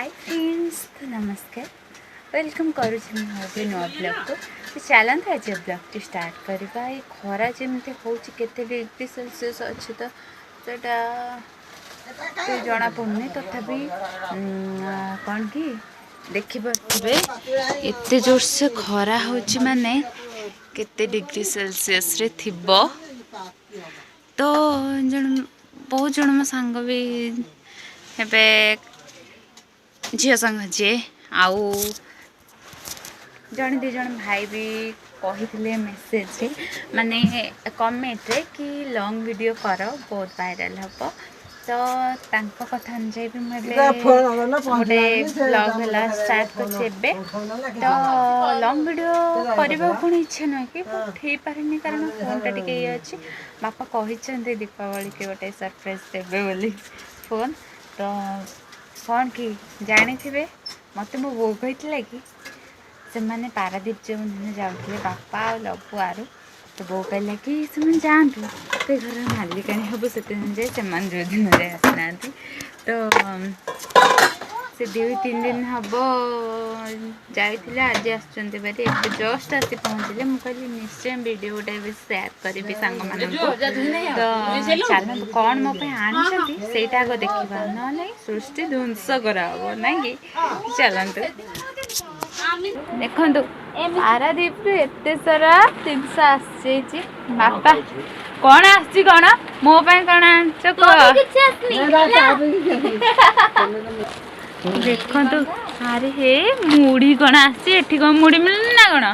High friends, ନମସ୍କାର। Welcome କରୁଛି ମୁଁ ଗୋଟେ ନୂଆ ବ୍ଲଗ୍କୁ। ତ ଚାଲନ୍ତୁ, ଆଜି ବ୍ଲଗ୍ଟି ଷ୍ଟାର୍ଟ କରିବା। ଏ ଖରା ଯେମିତି ହେଉଛି, କେତେ ଡିଗ୍ରୀ ସେଲସିୟସ୍ ଅଛି ତ ସେଇଟା ଜଣାପଡ଼ୁନି, ତଥାପି କ'ଣ କି ଦେଖିପାରୁଥିବେ, ଏତେ ଜୋରସେ ଖରା ହେଉଛି, ମାନେ କେତେ ଡିଗ୍ରୀ ସେଲସିୟସ୍ରେ ଥିବ। ତ ଜଣ ବହୁତ ଜଣ ମୋ ସାଙ୍ଗ ବି ଏବେ, ଝିଅ ସାଙ୍ଗ ଯିଏ, ଆଉ ଜଣେ ଦୁଇ ଜଣ ଭାଇ ବି କହିଥିଲେ ମେସେଜରେ, ମାନେ କମେଣ୍ଟରେ କି ଲଙ୍ଗ୍ ଭିଡ଼ିଓ କର, ବହୁତ ଭାଇରାଲ୍ ହେବ। ତ ତାଙ୍କ କଥା ଅନୁଯାୟୀ ବି ମୁଁ ଏବେ ଗୋଟେ ବ୍ଲଗ୍ ହେଲା ଷ୍ଟାର୍ଟ କରିଛି ଏବେ। ତ ଲଙ୍ଗ୍ ଭିଡ଼ିଓ କରିବାକୁ ପୁଣି ଇଚ୍ଛା ନୁହେଁ କି, ବଟ୍ ହେଇପାରେନି, କାରଣ ଫୋନ୍ଟା ଟିକେ ଇଏ ଅଛି। ବାପା କହିଛନ୍ତି ଦୀପାବଳିକି ଗୋଟେ ସରପ୍ରାଇଜ୍ ଦେବେ ବୋଲି ଫୋନ୍। ତ କ'ଣ କି ଜାଣିଥିବେ, ମୋତେ ମୋ ବୋଉ କହିଥିଲା କି ସେମାନେ ପାରାଦ୍ୱୀପ ଯେଉଁଦିନ ଯାଉଥିଲେ, ବାପା ଆଉ ଲବୁ ଆରୁ, ତ ବୋଉ କହିଲା କି ସେମାନେ ଯାଆନ୍ତୁ, ସେ ଘରର ମାଲିକାଣୀ ହେବ ସେଦିନ ଯାଏ, ସେମାନେ ଯେଉଁଦିନ ଯାଏ ଆସିନାହାନ୍ତି। ତ ସେ 2-3 ଦିନ ହେବ ଯାଇଥିଲେ, ଆଜି ଆସୁଛନ୍ତି ଭାରି, ଏବେ ଜଷ୍ଟ ଆସି ପହଞ୍ଚିଲେ। ମୁଁ କହିଲି ନିଶ୍ଚୟ ଭିଡ଼ିଓ ଗୋଟେ ଏବେ ସେୟାର କରିବି ସାଙ୍ଗମାନଙ୍କୁ। ତ ଚାଲନ୍ତୁ, କ'ଣ ମୋ ପାଇଁ ଆଣିଛନ୍ତି ସେଇଟା ଆଗ ଦେଖିବା, ନହେଲେ ସୃଷ୍ଟି ଧ୍ୱଂସ କରାହବ, ନାଇଁ କି? ଚାଲନ୍ତୁ। ଦେଖନ୍ତୁ, ପାରାଦୀପରୁ ଏତେ ସାରା ଜିନିଷ ଆସିଯାଇଛି। ବାପା, କ'ଣ ଆସିଛି? କ'ଣ ମୋ ପାଇଁ କ'ଣ ଆଣିଛ କୁହ। ଦେଖନ୍ତୁ, ଆରେ ହେ, ମୁଢ଼ି କ'ଣ ଆସିଛି? ଏଠି କ'ଣ ମୁଢ଼ି ମିଳୁନି ନା କ'ଣ?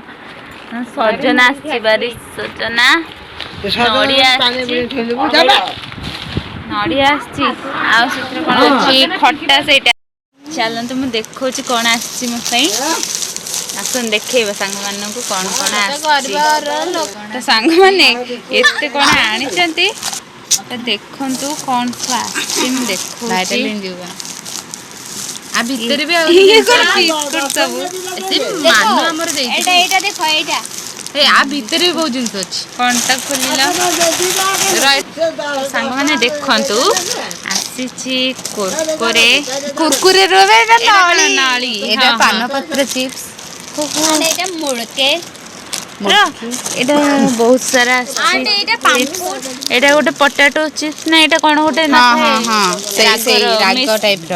ସଜନା ଆସିଛି ବାରି, ସଜନା, ନଡ଼ିଆ ଆସିଛି, ନଡ଼ିଆ ଆସିଛି। ଆଉ ସେଥିରେ କ'ଣ ଅଛି? ଖଟା ସେଇଟା। ଚାଲନ୍ତୁ, ମୁଁ ଦେଖାଉଛି କ'ଣ ଆସିଛି ମୋ ପାଇଁ। ଆସନ୍ତୁ, ଦେଖେଇବ ସାଙ୍ଗମାନଙ୍କୁ କ'ଣ କ'ଣ ଆସିଛି। ତ ସାଙ୍ଗମାନେ, ଏତେ କ'ଣ ଆଣିଛନ୍ତି, ତ ଦେଖନ୍ତୁ କ'ଣ ସବୁ ଆସିଛି, ମୁଁ ଦେଖାଉଛି। ଆ ଭିତରେ ବି ଆଉ ଇଏ କ'ଣ ବିସ୍କୁଟ ସବୁ? ମାନ ଆମର ଦେଇଛି। ଏଇଟା, ଏଇଟା ଦେଖ, ଏଇଟା। ଏ ଆ ଭିତରେ ବି ବହୁତ ଜିନିଷ ଅଛି। କ'ଣଟା ଖୋଲିଲ? ସାଙ୍ଗମାନେ ଦେଖନ୍ତୁ, ଆସିଛି କୁରକୁରେ। କୁରକୁରେ ର ଏଇଟା। ଏଇଟା କଣ? ନଳି। ଏଇଟା ପାନପତ୍ର ଚିପ୍ସ। ଏଇଟା ମୁଡ଼କେ। ଏଇଟା ବହୁତ ସାରା ଆସିଛି। ଆଣ୍ଡ ଏଇଟା ପାମ୍ପୁଡ଼। ଏଇଟା ଗୋଟେ ପଟାଟୋ ଚିପ୍ସ ନା ଏଇଟା କ'ଣ ଗୋଟେ? ହଁ, ସେଇ ସେଇ ରାଗ ଟାଇପ ର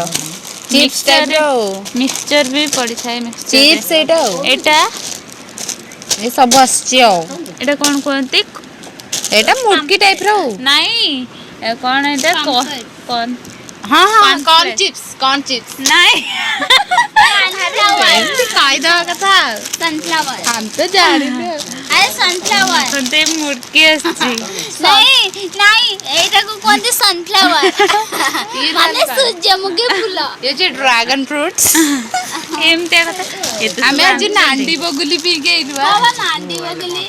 ଚିପ୍ସ ଟାଇପ ର ଆଉ ମିକ୍ସଚର ବି ପଡିଥାଏ, ମିକ୍ସଚର। ଚିପ୍ସ ଏଇଟା ଆଉ ଏଇଟା ଏ ସବୁ ଆସିଛି ଆଉ। ଏଇଟା କ'ଣ କୁହନ୍ତି? ଏଇଟା ମୁଡ଼କି ଟାଇପ ର ଆଉ। ନାଇଁ, ଏ କ'ଣ ଏଇଟା? କର୍ନ। ହଁ, Corn corn flakes. Chips, corn chips. ନାଇଁ। ଏମିତି କହିଦବା କଥା ଆଉ। ସନଫ୍ଲାୱାର। ଆମେ ତ ଜାଣିନୁ। ଆରେ, ସନଫ୍ଲାୱାର। ଗୋଟେ ମୁଡ଼କି ଆସିଛି। ନାଇଁ ନାଇଁ, ଏଇଟାକୁ କୁହନ୍ତି ସନଫ୍ଲାୱାର, ମାନେ ସୂର୍ଯ୍ୟମୁଖୀ ଫୁଲ। ଇଏ ଅଛି ଡ୍ରାଗନ ଫ୍ରୁଟ୍ସ। ଏମିତିଆ କଥା ଏତେ ସବୁ ଆମେ ଆଜି ଆଣିଛନ୍ତି। ନାଣ୍ଡି ବଗୁଲି ପିଇକି ଆଇଲୁ ବା। ବାବା, ନାଣ୍ଡି ବଗୁଲି।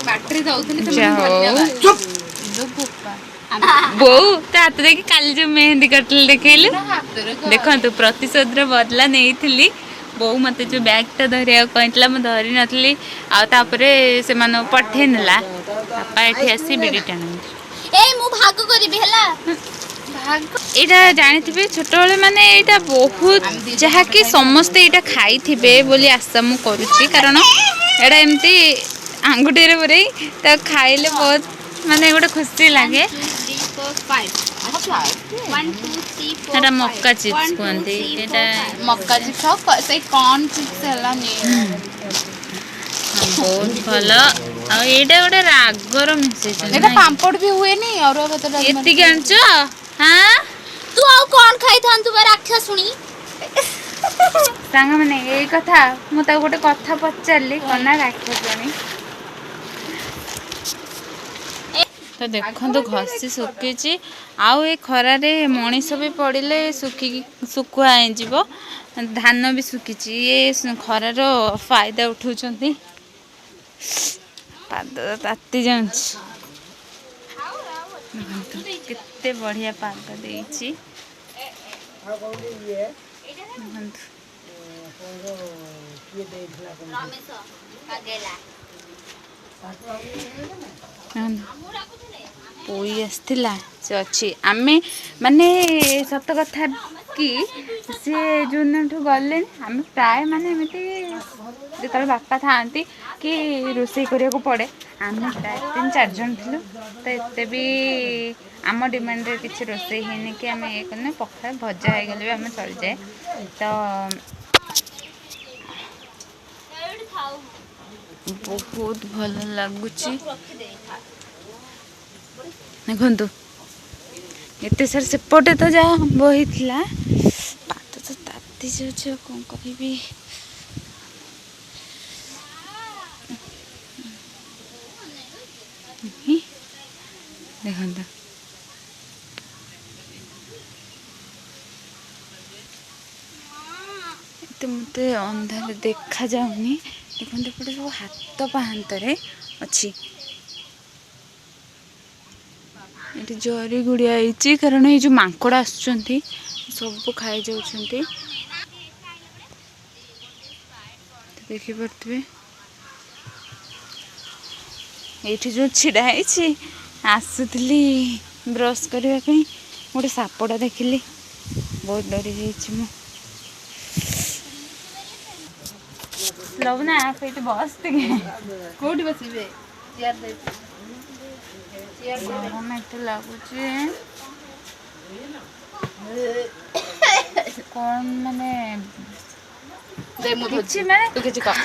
ପାଟିରେ ଦଉଥିଲି। ଯାହା ସେମାନଙ୍କୁ ହଉ। ଧନ୍ୟବାଦ ଲୋ ବୋପା। ବୋଉ, ତା ହାତ ଦେଖି, କାଲି ଯୋଉ ମେହେନ୍ଦି କରିଥିଲି ଦେଖେଇଲୁ। ହାତରେ। ଦେଖନ୍ତୁ, ପ୍ରତିଶୋଧର ବଦଲା ନେଇଥିଲି। ବୋଉ ମୋତେ ଯୋଉ ବ୍ୟାଗଟା ଧରିବାକୁ କହିଥିଲା, ମୁଁ ଧରି ନଥିଲି, ଆଉ ତାପରେ ସେମାନଙ୍କୁ ପଠେଇ ନେଲା। ବାପା ଏଠି ଆସି ବିଡ଼ି ଟାଣନ୍ତି। ଏଇ, ମୁଁ ଭାଗ କରିବି ହେଲା। ଏଇଟା ଜାଣିଥିବେ ଛୋଟବେଳେ, ମାନେ ଏଇଟା ବହୁତ, ଯାହାକି ସମସ୍ତେ ଏଇଟା ଖାଇଥିବେ ବୋଲି ଆଶା ମୁଁ କରୁଛି, କାରଣ ଏଇଟା ଏମିତି ଆଙ୍ଗୁଠିରେ ପୂରେଇ ତାକୁ ଖାଇଲେ ବହୁତ ମାନେ ଗୋଟେ ଖୁସି ଲାଗେ। ଏଇଟା ମକା ଚିପ୍ସ କୁହନ୍ତି ଏଇଟା। ମକା ଚିପ୍ସ ଆଉ ସେଇ କର୍ନ ଚିପ୍ସ ହେଲାନି। ବହୁତ ଭଲ। ଆଉ ଏଇଟା ଗୋଟେ ରାଗର ମିଶେଇଛନ୍ତି। ଏଇଟା ନାଇଁ? ପାମ୍ପଡ଼ ବି ହୁଏନି ଅରୁଆ ଭାତ ଡାଲମାରେ। ଏତିକି ଆଣିଛ? ହଁ। ତୁ ଆଉ କଣ ଖାଇଥାନ୍ତୁ ବା ରାକ୍ଷସୁଣୀ? ସାଙ୍ଗମାନେ, ଏଇ କଥା ମୁଁ ତାକୁ ଗୋଟେ କଥା ପଚାରିଲି, କଣ ନା ରାକ୍ଷସଣୀ। ତ ଦେଖନ୍ତୁ, ଘଷି ଶୁଖିଛି, ଆଉ ଏ ଖରାରେ ମଣିଷ ବି ପଡ଼ିଲେ ଶୁଖିକି ଶୁଖୁଆ ହେଇଯିବ। ଧାନ ବି ଶୁଖିଛି। ଇଏ ଖରାର ଫାଇଦା ଉଠାଉଛନ୍ତି। ପାଦ ତାତି ଯାଉଛି। ଦେଖନ୍ତୁ, କେତେ ବଢ଼ିଆ ପାଗ ଦେଇଛି। ଦେଖନ୍ତୁ। ରମେଶ ପାଗେଲା। ଦେଖନ୍ତୁ, ପୋଇ ଆସିଥିଲା, ସେ ଅଛି। ଆମେ ମାନେ ସତ କଥା କି ସିଏ ଯେଉଁଦିନଠୁ ଗଲେଣି ଆମେ ପ୍ରାୟ ମାନେ ଏମିତି ଯେତେବେଳେ ବାପା ଥାଆନ୍ତି କି ରୋଷେଇ କରିବାକୁ ପଡ଼େ, ଆମେ ପ୍ରାୟ 3-4 ଜଣ ଥିଲୁ, ତ ଏତେ ବି ଆମ ଡିମାଣ୍ଡରେ କିଛି ରୋଷେଇ ହେଇନି କି ଆମେ ଇଏ କରିନୁ। ପଖାଳ ଭଜା ହେଇଗଲେ ବି ଆମେ ଚଳିଯାଏ। ତ ବହୁତ ଭଲ ଲାଗୁଛି। ଦେଖନ୍ତୁ ଏତେ ସାରା ସେପଟେ ତ ଯାହା ଆମ୍ବ ହେଇଥିଲା, ପାତ ତ ତାତି ଯାଉଛି, ଆଉ କ'ଣ କହିବି। ଦେଖନ୍ତୁ ଏତେ ମୋତେ ଅନ୍ଧାର ଦେଖାଯାଉନି। ଦେଖନ୍ତୁ ଏପଟେ ସବୁ ହାତ ପାହାନ୍ତରେ ଅଛି। ଏଠି ଜରି ଗୁଡ଼ିଆ ହେଇଛି, କାରଣ ଏଇ ଯେଉଁ ମାଙ୍କଡ଼ ଆସୁଛନ୍ତି ସବୁ ଖାଇଯାଉଛନ୍ତି। ଦେଖିପାରୁଥିବେ ଏଇଠି ଯେଉଁ ଛିଡ଼ା ହେଇଛି, ଆସୁଥିଲି ବ୍ରସ୍ କରିବା ପାଇଁ, ଗୋଟେ ସାପଟା ଦେଖିଲି, ବହୁତ ଡରି ଯାଇଛି ମୁଁ। ଲବୁନା ସେଇଠି ବସ ଟିକେ। କୋଉଠି ବସିବେ? ଗରମ ଏତେ ଲାଗୁଛି, କ'ଣ ମାନେ କିଛି ମାନେ କିଛି କହ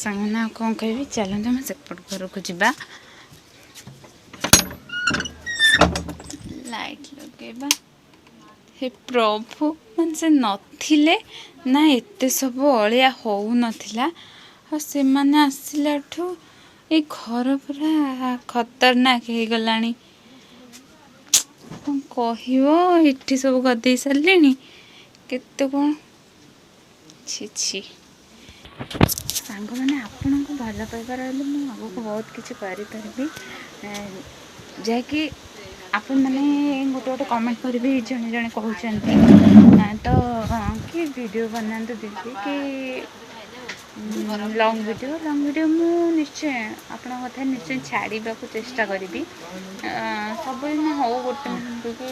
ସାଙ୍ଗମାନେ, ଆଉ କ'ଣ କହିବି। ଚାଲନ୍ତୁ ଆମେ ସେପଟ ଘରକୁ ଯିବା, ଲାଇଟ୍ ଲଗେଇବା। ହେ ପ୍ରଭୁ, ମାନେ ସେ ନଥିଲେ ନା ଏତେ ସବୁ ଅଳିଆ ହେଉନଥିଲା, ଆଉ ସେମାନେ ଆସିଲାଠୁ ଏଇ ଘର ପୁରା ଖତରନାକ ହେଇଗଲାଣି। କ'ଣ କହିବ, ଏଠି ସବୁ ଗଦେଇ ସାରିଲେଣି କେତେ କ'ଣ, ଛି ଛି। ସାଙ୍ଗମାନେ, ଆପଣଙ୍କୁ ଭଲ ପାଇବା ରହିଲେ ମୁଁ ଆଗକୁ ବହୁତ କିଛି କରିପାରିବି। ଯାହାକି ଆପଣମାନେ ଗୋଟେ ଗୋଟେ କମେଣ୍ଟ କରିବି, ଜଣେ ଜଣେ କହୁଛନ୍ତି ତ କି ଭିଡ଼ିଓ ବନାନ୍ତୁ ଦିଦି, କି ଲଙ୍ଗ୍ ଭିଡ଼ିଓ। ଲଙ୍ଗ୍ ଭିଡ଼ିଓ ମୁଁ ନିଶ୍ଚୟ ଆପଣଙ୍କ କଥା ନିଶ୍ଚୟ ଛାଡ଼ିବାକୁ ଚେଷ୍ଟା କରିବି। ସବୁଦିନ ହଉ, ଗୋଟେ ମିନିଟ୍ କି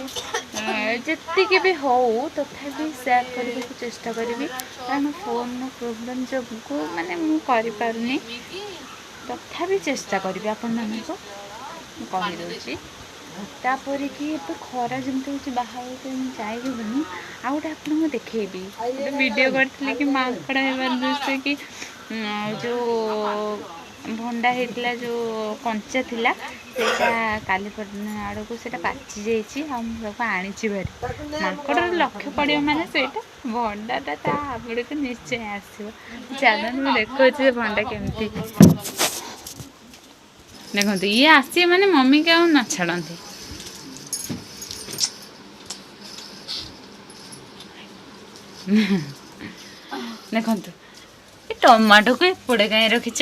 ଯେତିକି ବି ହଉ, ତଥାପି ସେୟାର କରିବାକୁ ଚେଷ୍ଟା କରିବି। କାରଣ ଫୋନ୍ର ପ୍ରୋବ୍ଲେମ୍ ଯୋଗୁଁ ମାନେ ମୁଁ କରିପାରୁନି, ତଥାପି ଚେଷ୍ଟା କରିବି, ଆପଣମାନଙ୍କୁ ମୁଁ କହିଦେଉଛି। ତାପରେ କି ଏବେ ଖରା ଯେମିତି ହେଉଛି, ବାହାରକୁ ଯାଇ ହେବନି। ଆଉ ଗୋଟେ ଆପଣଙ୍କୁ ଦେଖେଇବି, ଗୋଟେ ଭିଡ଼ିଓ କରିଥିଲି କି ମାଙ୍କଡ଼ ହେବାର ଦୃଶ୍ୟ, କି ଯେଉଁ ଭଣ୍ଡା ହେଇଥିଲା, ଯେଉଁ କଞ୍ଚା ଥିଲା, ସେଇଟା କାଲି ପରଦିନ ଆଡ଼କୁ ସେଇଟା ପାଚି ଯାଇଛି, ଆଉ ମୁଁ ତାକୁ ଆଣିଛି ଭାରି। ମାଙ୍କଡ଼ର ଲକ୍ଷ୍ୟ ପଡ଼ିବ ମାନେ ସେଇଟା ଭଣ୍ଡାଟା ତା ଆଡ଼କୁ ନିଶ୍ଚୟ ଆସିବ। ଚାଲନ୍ତୁ ମୁଁ ଦେଖାଉଛି ସେ ଭଣ୍ଡା କେମିତି। ଦେଖନ୍ତୁ ଇଏ ଆସିବେ ମାନେ ମମିକି ଆଉ ନ ଛାଡ଼ନ୍ତି। ଦେଖନ୍ତୁ ଏ ଟମାଟୋକୁ ଏପଟେ କାହିଁ ରଖିଛ?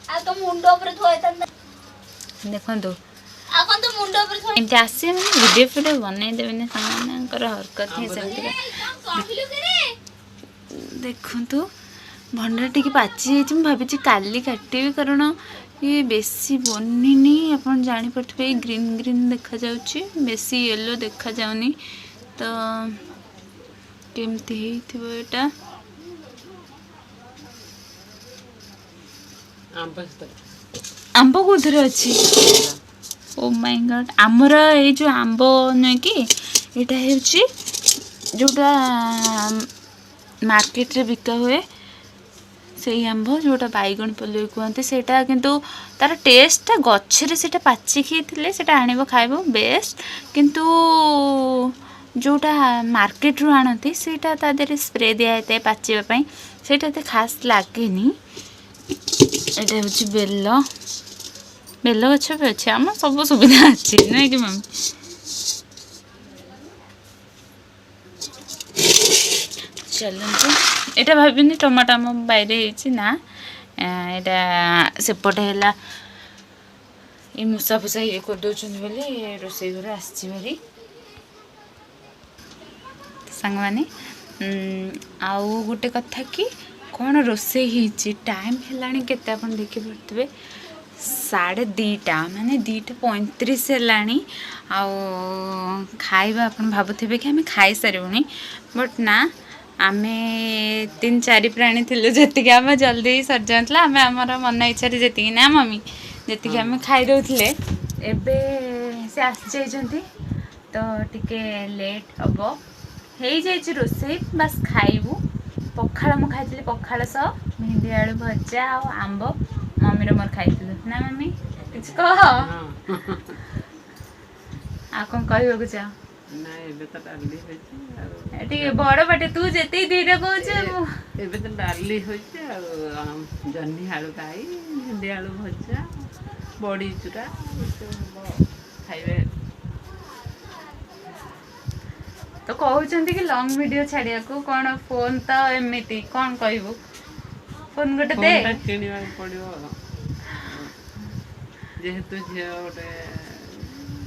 ଆଉ ତୋ ମୁଣ୍ଡ ଉପରେ ଥୁଆ ହେଇଥାନ୍ତା। ଦେଖନ୍ତୁ ଆଉ କଣ ତୋ ମୁଣ୍ଡ ଉପରେ ଥୁଆ। ଏମିତି ଆସିବେ ମାନେ ଭିଡ଼ିଓ ଫିଡ଼ିଓ ବନେଇ ଦେବେନି, ସାଙ୍ଗମାନଙ୍କର ହରକତ ହିଁ ସେମିତିକା। କହିଲୁ କିରେ? ଦେଖନ୍ତୁ ଭଣ୍ଡା ଟିକେ ପାଚି ଯାଇଛି, ମୁଁ ଭାବିଛି କାଲି କାଟିବି, କାରଣ ଇଏ ବେଶୀ ବନିନି। ଆପଣ ଜାଣିପାରୁଥିବେ ଏଇ ଗ୍ରୀନ୍ ଗ୍ରୀନ୍ ଦେଖାଯାଉଛି, ବେଶୀ ୟେଲୋ ଦେଖାଯାଉନି। ତ କେମିତି ହେଇଥିବ ଏଇଟା? ଆମ୍ବ କୋଉଥିରେ ଅଛି? ଓ ମାଇ ଗଡ୍, ଆମର ଏଇ ଯେଉଁ ଆମ୍ବ ନୁହେଁ କି, ଏଇଟା ହେଉଛି ଯେଉଁଟା ମାର୍କେଟରେ ବିକା ହୁଏ ସେଇ ଆମ୍ବ, ଯେଉଁଟା ବାଇଗଣ ପଲ୍ଲୀ କୁହନ୍ତି ସେଇଟା। କିନ୍ତୁ ତାର ଟେଷ୍ଟଟା ଗଛରେ ସେଇଟା ପାଚିକି ଥିଲେ ସେଇଟା ଆଣିବ ଖାଇବ ବେଷ୍ଟ। କିନ୍ତୁ ଯେଉଁଟା ମାର୍କେଟରୁ ଆଣନ୍ତି ସେଇଟା ତା ଦେହରେ ସ୍ପ୍ରେ ଦିଆ ହେଇଥାଏ ପାଚିବା ପାଇଁ, ସେଇଟା ଏତେ ଖାସ୍ ଲାଗେନି। ଏଇଟା ହେଉଛି ବେଲ, ବେଲ ଗଛ ବି ଅଛି, ଆମର ସବୁ ସୁବିଧା ଅଛି ନୁହେଁ କି ମମି? ଚାଲନ୍ତୁ, ଏଇଟା ଭାବିନି ଟମାଟୋ ଆମ ବାଇରେ ହେଇଛି ନା, ଏଇଟା ସେପଟେ ହେଲା। ଏଇ ମୂଷା ଫୁଷା ଇଏ କରିଦେଉଛନ୍ତି ବୋଲି ରୋଷେଇ ଘରୁ ଆସିଛି ଭାରି। ସାଙ୍ଗମାନେ, ଆଉ ଗୋଟେ କଥା କି କ'ଣ ରୋଷେଇ ହେଇଛି, ଟାଇମ୍ ହେଲାଣି କେତେ ଆପଣ ଦେଖିପାରୁଥିବେ, 2:30, ମାନେ 2:35 ହେଲାଣି। ଆଉ ଖାଇବା, ଆପଣ ଭାବୁଥିବେ କି ଆମେ ଖାଇସାରିବୁଣି, ବଟ୍ ନା, ଆମେ ତିନି ଚାରି ପ୍ରାଣୀ ଥିଲୁ, ଯେତିକି ଆମେ ଜଲ୍ଦି ସରିଯାଉଥିଲା। ଆମେ ଆମର ମନ ଇଚ୍ଛାରେ ଯେତିକି, ନା ମମି, ଯେତିକି ଆମେ ଖାଇଦେଉଥିଲେ। ଏବେ ସେ ଆସିଯାଇଛନ୍ତି ତ ଟିକେ ଲେଟ୍ ହେବ। ହେଇଯାଇଛି ରୋଷେଇ, ବାସ୍ ଖାଇବୁ। ପଖାଳ ମୁଁ ଖାଇଥିଲି, ପଖାଳ ସହ ଭେଣ୍ଡି ଆଳୁ ଭଜା ଆଉ ଆମ୍ବ। ମମିର ମୋର ଖାଇଥିଲୁ। ନା ମମି, କିଛି କହ। ଆଉ କ'ଣ କହିବାକୁ ଚାହ? ନା, ଏବେ ତ ଡାଲି ହେଇଛି ଆଉ ଟିକେ ବଡ଼ ପାଟି, ତୁ ଯେତିକି ଧୀରେ କହୁଛୁ ମୁଁ ଏବେ ତ ଡାଲି ହେଇଛି ଆଉ ଜହ୍ନି ଆଳୁ ରାଇ, ଭେଣ୍ଡି ଆଳୁ ଭଜା, ବଡ଼ି ଚୁରା, ଏସବୁ ହବ, ଖାଇବେ। ତ କହୁଛନ୍ତି କି ଲଙ୍ଗ ଭିଡ଼ିଓ ଛାଡ଼ିବାକୁ। କ'ଣ ଫୋନ୍ ତ ଏମିତି, କ'ଣ କହିବୁ? ଫୋନ୍ ଗୋଟେ ଦେ। ଫୋନ୍ଟା କିଣିବାକୁ ପଡ଼ିବ, ଯେହେତୁ ଝିଅ ଗୋଟେ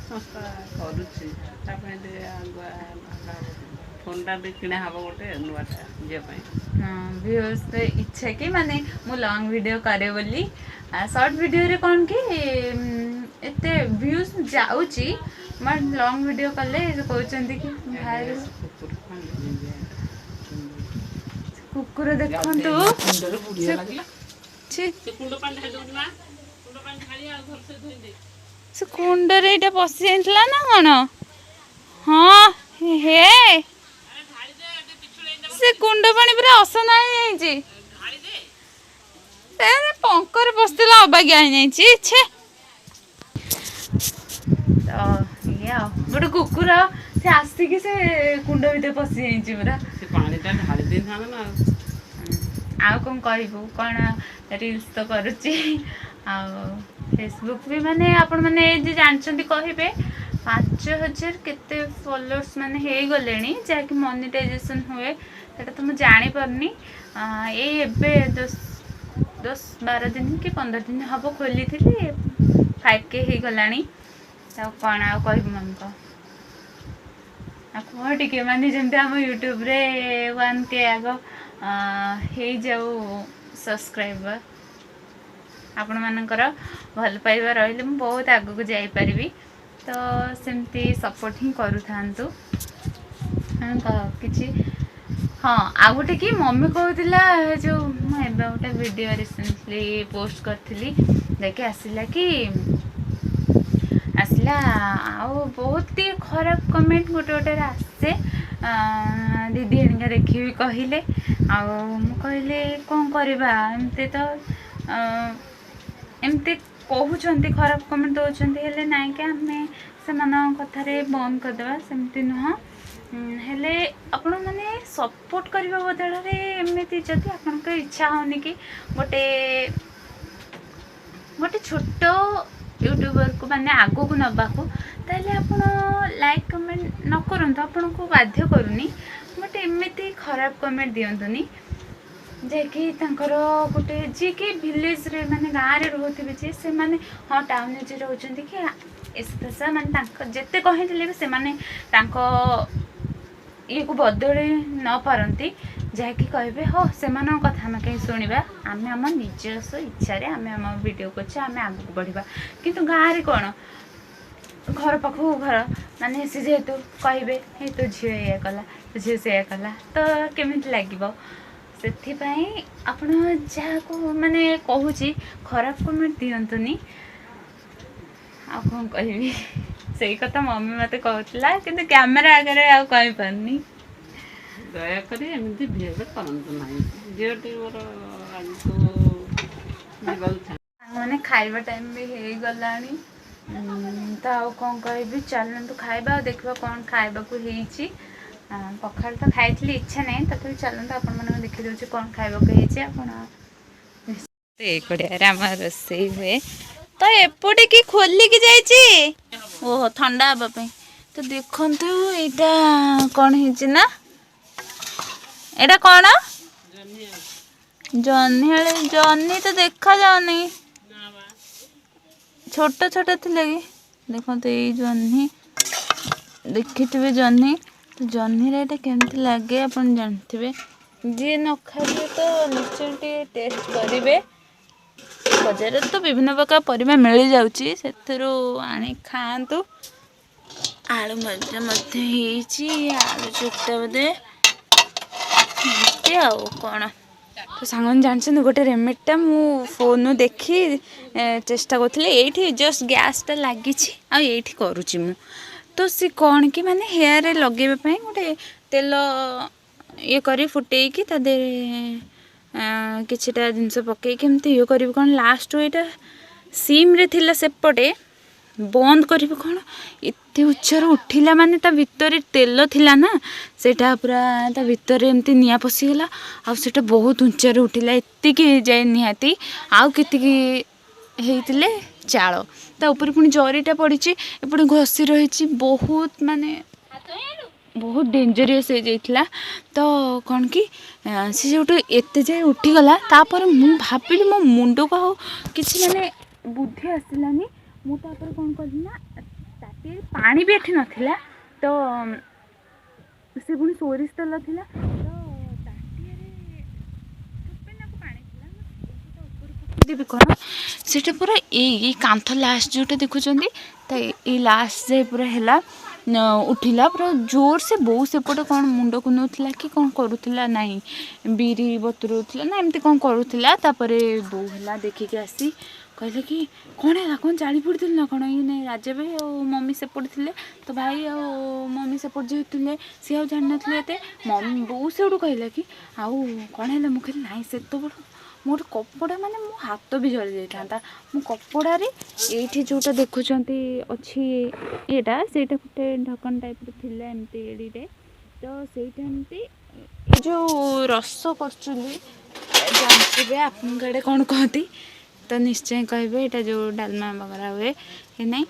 ସଂସ୍ଥା କରୁଛି, ତା ପାଇଁ ଟିକେ ଆଗୁଆ ନହେଲେ ହବ। ଫୋନ୍ଟା ବି କିଣା ହବ ଗୋଟେ ନୂଆଟା ଝିଅ ପାଇଁ। ହଁ, ଭିଉର୍ସ ଇଚ୍ଛା କି ମାନେ ମୁଁ ଲଙ୍ଗ ଭିଡ଼ିଓ କରେ ବୋଲି। ସର୍ଟ ଭିଡ଼ିଓରେ କ'ଣ କି ଏତେ ଭ୍ୟୁଜ୍ ଯାଉଛି, ବଟ୍ ଲଙ୍ଗ ଭିଡ଼ିଓ କଲେ ସେ କହୁଛନ୍ତି କି ଭାଇରାଲ। କୁକୁର ଖଣ୍ଡେ। କୁକୁର ଦେଖନ୍ତୁ। କୁଣ୍ଡରେ ବୁଢ଼ିଆ ଲାଗିଲା। ଛି। ସେ କୁଣ୍ଡ ପାଣି ଢାଳି ଦଉନି ମା, କୁଣ୍ଡ ପାଣି ଢାଳି ଆଉ ଭଲସେ ଧୋଇଦେ। ସେ କୁଣ୍ଡରେ ଏଇଟା ପଶି ଯାଇଥିଲା ନା କ'ଣ? ହଁ ହେ, ସେ କୁଣ୍ଡ ପାଣି ପୁରା ଅସନା ହେଇଯାଇଛି। ସେ ପଙ୍କରେ ପଶିଥିଲା, ଅବାଗିଆ ହେଇଯାଇଛି, ଛେ। ତ ଇଏ ଆଉ ଗୋଟେ କୁକୁର, ସେ ଆସିକି ସେ କୁଣ୍ଡ ଭିତରେ ପଶି ଯାଇଛି ପୁରା। ସେ ପାଣିଟା ଢାଳି ଦେଇଥାନ୍ତା ନା ଆଉ। ଆଉ କ'ଣ କହିବୁ? କ'ଣ, ରିଲ୍ସ ତ କରୁଛି ଆଉ ଫେସବୁକ୍ ବି। ମାନେ ଆପଣମାନେ ଯେ ଜାଣିଛନ୍ତି କହିବେ, 5000 କେତେ ଫଲୋଅର୍ସ ମାନେ ହେଇଗଲେଣି, ଯାହାକି ମନିଟାଇଜେସନ୍ ହୁଏ, ସେଇଟା ତ ମୁଁ ଜାଣିପାରୁନି। ଏଇ ଏବେ 10-12 ଦିନ କି 15 ଦିନ ହେବ ଖୋଲିଥିଲି, 5K ହେଇଗଲାଣି। ଆଉ କ'ଣ ଆଉ କହିବୁ ମମି, କହ। ଆଉ କୁହ ଟିକେ, ମାନେ ଯେମିତି ଆମ ୟୁଟ୍ୟୁବରେ 1K ଆଗ ହେଇଯାଉ ସବସ୍କ୍ରାଇବର। ଆପଣମାନଙ୍କର ଭଲ ପାଇବା ରହିଲେ ମୁଁ ବହୁତ ଆଗକୁ ଯାଇପାରିବି। ତ ସେମିତି ସପୋର୍ଟ ହିଁ କରୁଥାନ୍ତୁ। ହଁ, କହ କିଛି। ହଁ, ଆଉ ଗୋଟେ କି ମମି କହୁଥିଲା, ଯେଉଁ ମୁଁ ଏବେ ଗୋଟେ ଭିଡ଼ିଓ ରିସେଣ୍ଟଲି ପୋଷ୍ଟ କରିଥିଲି, ଯାଇକି ଆସିଲା କି ଆସିଲା ଆଉ ବହୁତ ଟିକେ ଖରାପ କମେଣ୍ଟ ଗୋଟେ ଗୋଟେରେ ଆସେ। ଦିଦି ହେରିକା ଦେଖିବି କହିଲେ, ଆଉ ମୁଁ କହିଲି କ'ଣ କରିବା, ଏମିତି ତ ଏମିତି କହୁଛନ୍ତି, ଖରାପ କମେଣ୍ଟ ଦେଉଛନ୍ତି। ହେଲେ ନାଇଁ କି ଆମେ ସେମାନଙ୍କ କଥାରେ ବନ୍ଦ କରିଦେବା, ସେମିତି ନୁହଁ। ହେଲେ ଆପଣମାନେ ସପୋର୍ଟ କରିବା ବଦଳରେ ଏମିତି ଯଦି ଆପଣଙ୍କ ଇଚ୍ଛା ହେଉନି କି ଗୋଟେ ଗୋଟେ ଛୋଟ ୟୁଟ୍ୟୁବରକୁ ମାନେ ଆଗକୁ ନେବାକୁ, ତାହେଲେ ଆପଣ ଲାଇକ୍ କମେଣ୍ଟ ନ କରନ୍ତୁ। ଆପଣଙ୍କୁ ବାଧ୍ୟ କରୁନି, ବଟ୍ ଏମିତି ଖରାପ କମେଣ୍ଟ ଦିଅନ୍ତୁନି, ଯାହାକି ତାଙ୍କର ଗୋଟେ ଯିଏକି ଭିଲେଜରେ ମାନେ ଗାଁରେ ରହୁଥିବେ ଯିଏ ସେମାନେ, ହଁ, ଟାଉନରେ ଯିଏ ରହୁଛନ୍ତି କି ଏସା, ମାନେ ତାଙ୍କ ଯେତେ କହିଥିଲେ ବି ସେମାନେ ତାଙ୍କ ଇଏକୁ ବଦଳେଇ ନ ପାରନ୍ତି। ଯାହାକି କହିବେ, ହଁ, ସେମାନଙ୍କ କଥା ଆମେ କାହିଁ ଶୁଣିବା, ଆମେ ଆମ ନିଜସ୍ୱ ଇଚ୍ଛାରେ ଆମେ ଆମ ଭିଡ଼ିଓ କରୁଛେ, ଆମେ ଆଗକୁ ବଢ଼ିବା। କିନ୍ତୁ ଗାଁରେ କ'ଣ, ଘର ପାଖକୁ ଘର, ମାନେ ସେ ଯେହେତୁ କହିବେ, ହେ ତୋ ଝିଅ ଏଇଆ କଲା, ତୋ ଝିଅ ସେଇଆ କଲା, ତ କେମିତି ଲାଗିବ? ସେଥିପାଇଁ ଆପଣ ଯାହାକୁ ମାନେ କହୁଛି, ଖରାପ କମେଣ୍ଟ ଦିଅନ୍ତୁନି। ଆଉ କ'ଣ କହିବି? ସେଇ କଥା ମମି ମୋତେ କହୁଥିଲା, କିନ୍ତୁ କ୍ୟାମେରା ଆଗରେ ଆଉ କହିପାରୁନି। ଦୟାକରି ଏମିତି ବିହେଭ୍ କରନ୍ତୁ ନାହିଁ। ଝିଅଟି ମୋର ଆଗକୁ ଯିବାକୁ ଚାହେଁ। ସାଙ୍ଗମାନେ, ଖାଇବା ଟାଇମ୍ ବି ହେଇଗଲାଣି। ତ ଆଉ କ'ଣ କହିବି? ଚାଲନ୍ତୁ ଖାଇବା ଆଉ ଦେଖିବା କ'ଣ ଖାଇବାକୁ ହେଇଛି। ପଖାଳ ତ ଖାଇଥିଲି, ଇଚ୍ଛା ନାହିଁ, ତଥାପି ଚାଲନ୍ତୁ ଆପଣମାନଙ୍କୁ ଦେଖିଦେଉଛି କ'ଣ ଖାଇବାକୁ ହେଇଛି। ଆପଣ ଏକୁଡ଼ିଆରେ ଆମର ରୋଷେଇ ହୁଏ। ତ ଏପଟେ କି ଖୋଲିକି ଯାଇଛି? ଓହୋ, ଥଣ୍ଡା ହେବା ପାଇଁ। ତ ଦେଖନ୍ତୁ, ଏଇଟା କ'ଣ ହେଇଛି ନା, ଏଇଟା କ'ଣ? ଜହ୍ନି ଆଳୁ। ଜହ୍ନି ତ ଦେଖାଯାଉନି, ଛୋଟ ଛୋଟ ଥିଲା କି? ଦେଖନ୍ତୁ, ଏଇ ଜହ୍ନି ଦେଖିଥିବେ। ଜହ୍ନି ତ ଜହ୍ନିରେ ଏଇଟା କେମିତି ଲାଗେ ଆପଣ ଜାଣିଥିବେ। ଯିଏ ନ ଖାଇବେ ତ ନିଶ୍ଚୟ ଟିକେ ଟେଷ୍ଟ କରିବେ। ବଜାରରେ ତ ବିଭିନ୍ନ ପ୍ରକାର ପରିବା ମିଳିଯାଉଛି, ସେଥିରୁ ଆଣି ଖାଆନ୍ତୁ। ଆଳୁ ଭଜା ମଧ୍ୟ ହେଇଛି, ଆଳୁ ଚକଟା ବୋଧେ, ଏମିତି ଆଉ କ'ଣ। ତ ସାଙ୍ଗମାନେ ଜାଣିଛନ୍ତି, ଗୋଟେ ରେମେଡ଼ିଟା ମୁଁ ଫୋନ୍ରୁ ଦେଖି ଚେଷ୍ଟା କରୁଥିଲି। ଏଇଠି ଜଷ୍ଟ ଗ୍ୟାସ୍ଟା ଲାଗିଛି ଆଉ ଏଇଠି କରୁଛି ମୁଁ। ତ ସେ କ'ଣ କି ମାନେ ହେୟାରରେ ଲଗେଇବା ପାଇଁ ଗୋଟେ ତେଲ ଇଏ କରି ଫୁଟେଇକି ତା ଦେହରେ କିଛିଟା ଜିନିଷ ପକେଇକି ଏମିତି ଇଏ କରିବି କ'ଣ, ଲାଷ୍ଟ ଏଇଟା ସିମ୍ରେ ଥିଲା, ସେପଟେ ବନ୍ଦ କରିବି କ'ଣ, ଏତେ ଉଚ୍ଚରୁ ଉଠିଲା। ମାନେ ତା ଭିତରେ ତେଲ ଥିଲା ନା, ସେଇଟା ପୁରା ତା ଭିତରେ ଏମିତି ନିଆଁ ପଶିଗଲା ଆଉ ସେଇଟା ବହୁତ ଉଚ୍ଚରେ ଉଠିଲା, ଏତିକି ଯାଏ ନିହାତି। ଆଉ କେତିକି ହେଇଥିଲେ ଚାଳ। ତା ଉପରେ ପୁଣି ଜରିଟା ପଡ଼ିଛି, ଏପଟେ ଘଷି ରହିଛି, ବହୁତ ମାନେ ବହୁତ ଡେଞ୍ଜରିୟସ୍ ହେଇଯାଇଥିଲା। ତ କ'ଣ କି ସେ ଯେଉଁଠୁ ଏତେ ଯାଏ ଉଠିଗଲା, ତାପରେ ମୁଁ ଭାବିଲି ମୋ ମୁଣ୍ଡକୁ ଆଉ କିଛି ମାନେ ବୁଦ୍ଧି ଆସିଲାନି। ମୁଁ ତାପରେ କ'ଣ କଲି ନା, ତାଟିଆରେ ପାଣି ବି ଏଠି ନଥିଲା, ତ ସେ ପୁଣି ସୋରିଷ ତେଲ ଥିଲା, ତ ତାଟିଆରେ ଠୋପେ ନାକୁ ପାଣି ଥିଲା। ମୁଁ ସେଇଟା ଉପରେ ପକେଇଦେବି କ'ଣ, ସେଇଟା ପୁରା ଏଇ କାନ୍ଥ ଲାଷ୍ଟ ଯେଉଁଟା ଦେଖୁଛନ୍ତି, ତ ଏଇ ଲାଷ୍ଟ ଯାଏ ପୁରା ହେଲା, ଉଠିଲା ପୁରା ଜୋରସେ। ବୋଉ ସେପଟେ କ'ଣ ମୁଣ୍ଡ କୁଣ୍ଡଉଥିଲା କି କ'ଣ କରୁଥିଲା, ନାହିଁ, ବିରି ବତୁରଉଥିଲା ନା ଏମିତି କ'ଣ କରୁଥିଲା। ତାପରେ ବୋଉ ହେଲା ଦେଖିକି ଆସି କହିଲେ କି କ'ଣ ହେଲା, କ'ଣ ଜାଳି ପୋଡ଼ିଥିଲୁ ନା କ'ଣ? ଇଏ ନାଇଁ, ରାଜା ଭାଇ ଆଉ ମମି ସେପଟେ ଥିଲେ। ତ ଭାଇ ଆଉ ମମି ସେପଟେ ଯେହେତୁ ଥିଲେ, ସିଏ ଆଉ ଜାଣିନଥିଲେ ଏତେ। ମମି ବୋଉ ସେଇଠୁ କହିଲା କି ଆଉ କ'ଣ ହେଲା? ମୁଁ କହିଲି ନାଇଁ, ସେତେବେଳୁ ମୋର କପଡ଼ା ମାନେ ମୋ ହାତ ବି ଜଳି ଯାଇଥାନ୍ତା। ମୁଁ କପଡ଼ାରେ ଏଇଠି ଯେଉଁଟା ଦେଖୁଛନ୍ତି ଅଛି ଏଇଟା, ସେଇଟା ଗୋଟେ ଢକଣ ଟାଇପ୍ର ଥିଲା ଏମିତି ଏଡ଼ିଟେ, ତ ସେଇଟା ଏମିତି ଏ ଯେଉଁ ରସ କରୁଛନ୍ତି ଜାଣିଥିବେ, ଆପଣଙ୍କ ଆଡ଼େ କ'ଣ କହନ୍ତି ତ ନିଶ୍ଚୟ କହିବେ, ଏଇଟା ଯେଉଁ ଡାଲମା ବଗରା ହୁଏ କି ନାଇଁ,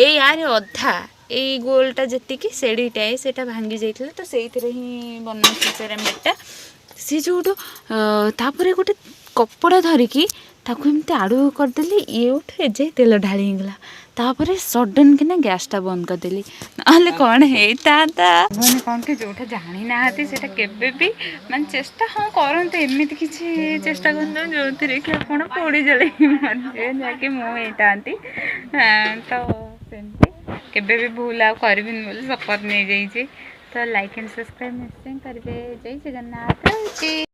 ଏଇ ଆରେ ଅଧା ଏଇ ଗୋଲଟା ଯେତିକି ସେଡ଼ିଟାଏ, ସେଇଟା ଭାଙ୍ଗି ଯାଇଥିଲା। ତ ସେଇଥିରେ ହିଁ ବନାଉଛି ସେ ରେମେଡ଼ିଟା। ସେ ଯେଉଁଠୁ ତାପରେ ଗୋଟେ କପଡ଼ା ଧରିକି ତାକୁ ଏମିତି ଆଡ଼ୁ କରିଦେଲି, ଏଇଠୁ ଏଯାଏ ତେଲ ଢାଳି ହେଇଗଲା। ତାପରେ ସଡନ୍ କିନା ଗ୍ୟାସ୍ଟା ବନ୍ଦ କରିଦେଲି, ନହେଲେ କ'ଣ ହେଇଥାନ୍ତା। ମାନେ କ'ଣ କି ଯେଉଁଟା ଜାଣିନାହାନ୍ତି ସେଇଟା କେବେ ବି ମାନେ ଚେଷ୍ଟା ହଁ କରନ୍ତୁ, ଏମିତି କିଛି ଚେଷ୍ଟା କରନ୍ତୁ ଯେଉଁଥିରେ କି ଆପଣ ପୋଡ଼ି ଜଳେଇକି ମରିଯିବେ, ଯାହାକି ମୁଁ ହେଇଥାନ୍ତି। ତ ସେମିତି କେବେ ବି ଭୁଲ ଆଉ କରିବିନି ବୋଲି ଶପଥ ନେଇଯାଇଛି। ତ ଲାଇକ୍ ଆଣ୍ଡ ସବସ୍କ୍ରାଇବ୍ ନିଶ୍ଚୟ କରିବେ। ଜୟ ଜଗନ୍ନାଥ, ରହୁଛି।